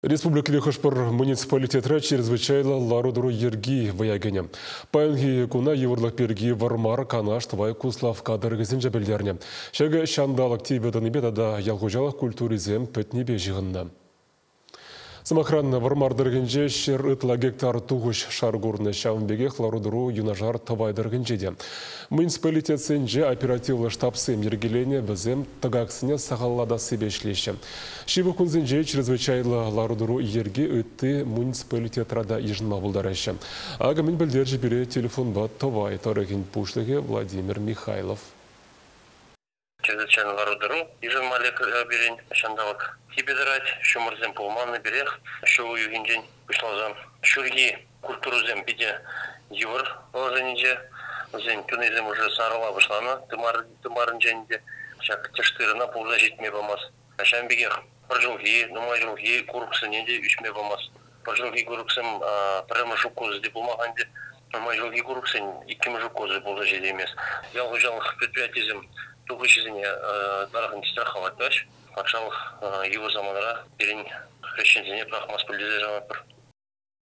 Республикӑри хӑш-пӗр муниципалитетра чрезвычайлӑ лару-тӑру йӗрки вӑя кӗнӗ. Паянхи куна йывӑрлӑх пирки Вӑрмар, Канаш, Тӑвай, Куславкка тӑрӑхӗсенче пӗлтернӗ. Ҫакӑ ҫанталӑк типӗ тӑнипе тата ял хуҫалӑх культурисем пӗтнипе ҫыхӑннӑ. Сӑмахран, Вӑрмар тӑрӑхӗнче 100 ытла гектар тухӑҫ шар курнӑ. Ҫавӑн пекех лару-тӑру юнашар Тӑвай тӑрӑхӗнче те. Муниципалитетсенче оперативлӑ штабсем йӗркеленӗ, вӗсем тӑкаксене сахаллатассипе ӗҫлеҫҫӗ. Ҫывӑх кунсенче чрезвычайлӑ лару-тӑру йӗрки ытти муниципалитетра та йышӑнма пултараҫҫӗ. Акӑ мӗн пӗлтерчӗ пире телефонпа Тӑвай тӑрӑхӗн пуҫлӑхӗ Владимир Михайлов. Чрезвычайлӑ лару-тӑру йышӑнма лекрӗ пирӗн. Ҫанталӑк типӗ тӑрать, ҫумӑрсем пулманнӑ пирех. Ҫу уйӑхӗнчен пуҫласа ҫурхи культурӑсем питӗ йывӑр положенинче. Вӗсен тунисем уже сарӑла пуҫланӑ тымарӗнчен те. Ҫак тӗш тырӑна пулса ҫитме памасть. Ҫавӑн пекех пӗр ҫулхи, нумай ҫулхи курӑксене те ӳсме памасть. Пӗр ҫулхи курӑксем пӗрремӗш укусӗ те пулман ӗнтӗ. Нумай ҫулхи курӑксен иккӗмӗш укусӗ пулса ҫитеймест. Ял хуҫалӑх предприятийӗсем тухӑҫӗсене ытларах страховать тӑваҫ. Патшалӑх йывӑр саманара пирӗн хресченсене пӑрахмасть пуль тесе шанатпӑр.